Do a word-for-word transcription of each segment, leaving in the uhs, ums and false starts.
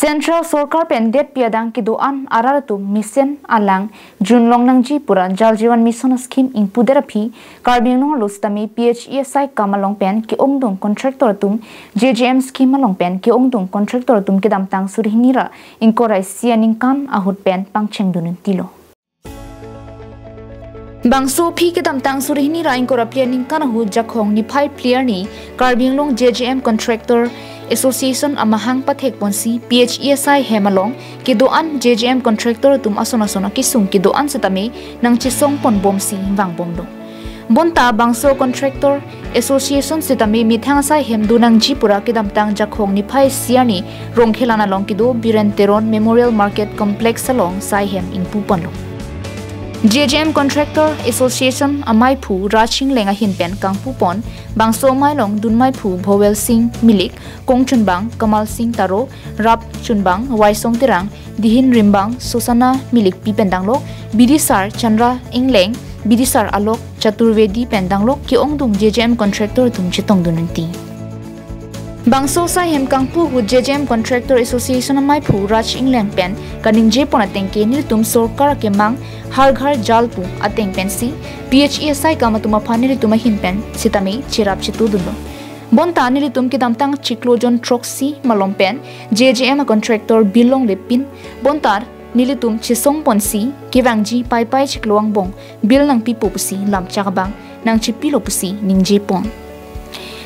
Central Sorkar pen detpi adang kedo-an arat atum mesen alang junlong nangji pura Jal Jeevan Mission scheme ingpudet aphi Karbi Anglong arlo sitame P H E S I kam along pen ke-ongdung contractor atum J J M scheme along pen ke-ongdung contractor atum kedamtang suri hini ra ingkoi ra isi aningkan ahut pen pangchengdun un tilo. Bangso aphi kedamtang suri hini ra ingkoi ra phli aningkan ahut Jakhong niphai phli arni Karbi Anglong J J M Contractor Association amahang pathek ponsi P H E S I hem along kedo-an J J M contractor atum ason ason akesung kedo-an sitame nangchesong pon bomsi vangbomlo. Bonta bangso contractor association sitame methang asai hem do nangji pura kedamtang Jakhong niphai isi arni Rongkhelan along kedo Biren Teron Memorial Market Complex along sai hem ingpu ponlo. J J M Contractor Association amaiphu Raj Ingleng ahin pen kangpu pon bangso amei along dunmeiphu Bhowel Singh Milik, kongchunbang Kamal Singh Taro, rap chunbang Waisong Terang, dihin rimbang Sosana Milikpi pen danglok, bidisar Chandra Ingleng, bidisar Alok Chaturvedi pen danglok ke-ongdung J J M contractor atum chetongdun un ti. Bangso sai hem kangpu ahut J J M Contractor Association amaiphu Raj Ingleng pen kaningje pon ateng ke nelitum sorkar akemang Har Ghar Jal pu ateng pensi P H E S I kam atum aphan nelitum ahin pen sitame cherap chetudunlo. Bonta nelitum kedamtang chiklo jon throksi malom pen J J M a contractor bill longle pin, bonta nelitum chesong ponsi kevangji paipai chiklo angbong bill nangpipo pusi lamchak abang nangchepilo pusi ningje pon.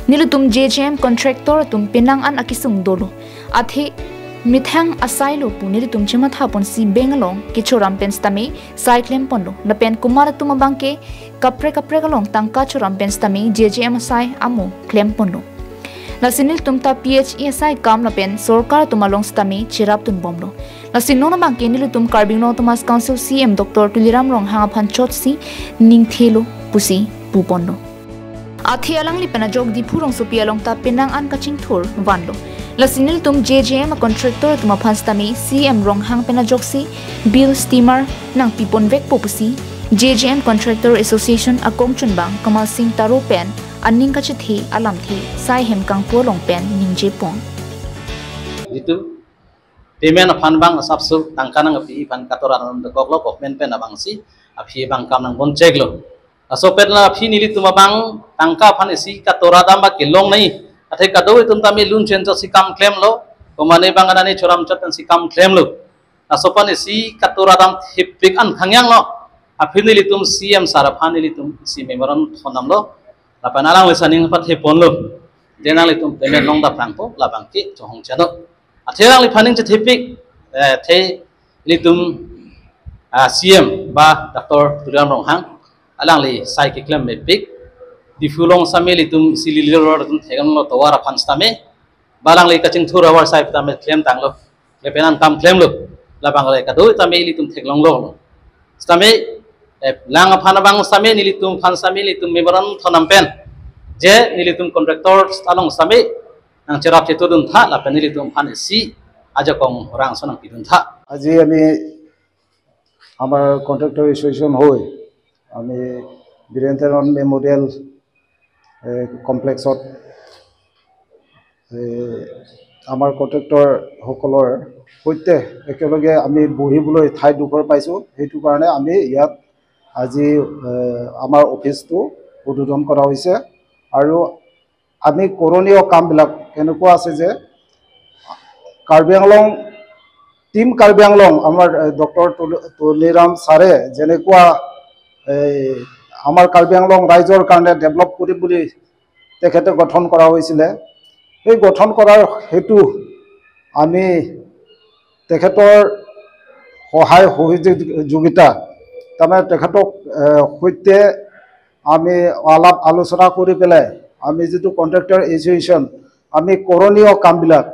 Nelitum J J M contractor atum penang an akesung dolo. Athe methang asai lo pu nelitum chematha ponsi bank along kechoram pen sitame sai klem ponlo. Lapen komat atum abang ke kaprek kaprek along tangka choram pen sitame J J M asai amo klem ponlo. Lasi nelitum ta P H E S I kam lapen sorkar atum along sitame cherap dunbomlo. Lasi non abang ke nelitum Karbi Anglong Autonomous Council C M Doctor Tuliram Ronghang aphan chotsi ningthelo pusi pu ponlo. Athe alangli pen ajok Diphu rongsopi along ta penang an kachingthur vanlo. Lasi nelitum J J M a contractor atum aphan sitame C M Ronghang pen ajoksi bill steamer nangpi ponvekpo pusi J J M Contractor Association akongchunbang Kamal Singh Taro pen aning kachethe alamthe sai hem kangpu along pen ningje pon. Jitu payment aphan abang asapso tangka nangpi aphan katora nang dekoklo, government pen abangsi aphi abang kam nangboncheklo. Laso pen la aphi nelitum abang tangka aphan isi katora dam ba kelong nai. Athe kadokave atum tame lun chen chotsi kam klemlo. Komane abang anani choram chot pensi kam klemlo. Laso pen isi katora dam thepik an khangyang lo. Aphi nelitum C M sir aphan nelitum isi memorandum thondamlo. Lapen alangli si aning pathe ponlo. Je nanglitum payment longdap nangpo, labang ke chohong chano. Athe alangliphan ning chethepik, eh, athe nelitum, ah, C M ba Doctor Tuliram Ronghang, alangli sai keklem mepik. Diphu along sitame nelitum isi lili road atum theklonglo tovar aphan sitame. Ba alangli kachingthur avar sai sitame klem tanglo. Lapen an kam klemlo. Labang le kadokave tame nelitum theklonglo. Sitame, eh, lang aphan abang sitame nelitum aphan sitame nelitum memorandum thondam pen. Je nelitum contractor along sitame nangcherap chetudun tha lapen nelitum aphan isi ajakong rangso nangpidun tha. আজি আমি আমাৰ contractor association হৈ আমি বীৰেণ তেৰণ মেমৰিয়েল কমপ্লেক্সত আমাৰ কণ্ট্ৰেক্টৰসকলৰ সৈতে একেলগে আমি বহিবলৈ ঠাইডোখৰ পাইছোঁ। সেইটো কাৰণে আমি ইয়াত আজি আমাৰ অফিচটো উদ্বোধন কৰা হৈছে। আৰু আমি কৰণীয় কামবিলাক এনেকুৱা আছে যে কাৰ্বি আংলং, টিম কাৰ্বি আংলং, আমাৰ ডক্টৰ তুলিৰাম ছাৰে যেনেকুৱা এই আমাৰ কাৰ্বি আংলং ৰাইজৰ কাৰণে ডেভেলপ কৰিম বুলি তেখেতে গঠন কৰা হৈছিলে, সেই গঠন কৰাৰ হেতু আমি তেখেতৰ সহায় সহযোগিতা, তাৰমানে তেখেতক সৈতে আমি আলাপ আলোচনা কৰি পেলাই আমি যিটো কণ্ট্ৰেক্টৰ এছ'চিয়েশ্যন, আমি কৰণীয় কামবিলাক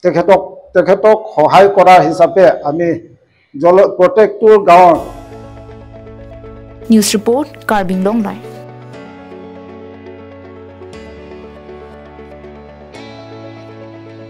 তেখেতক তেখেতক সহায় কৰা হিচাপে আমি জল প্ৰত্যেকটো গাঁৱৰ News report, Karbi Anglong Live.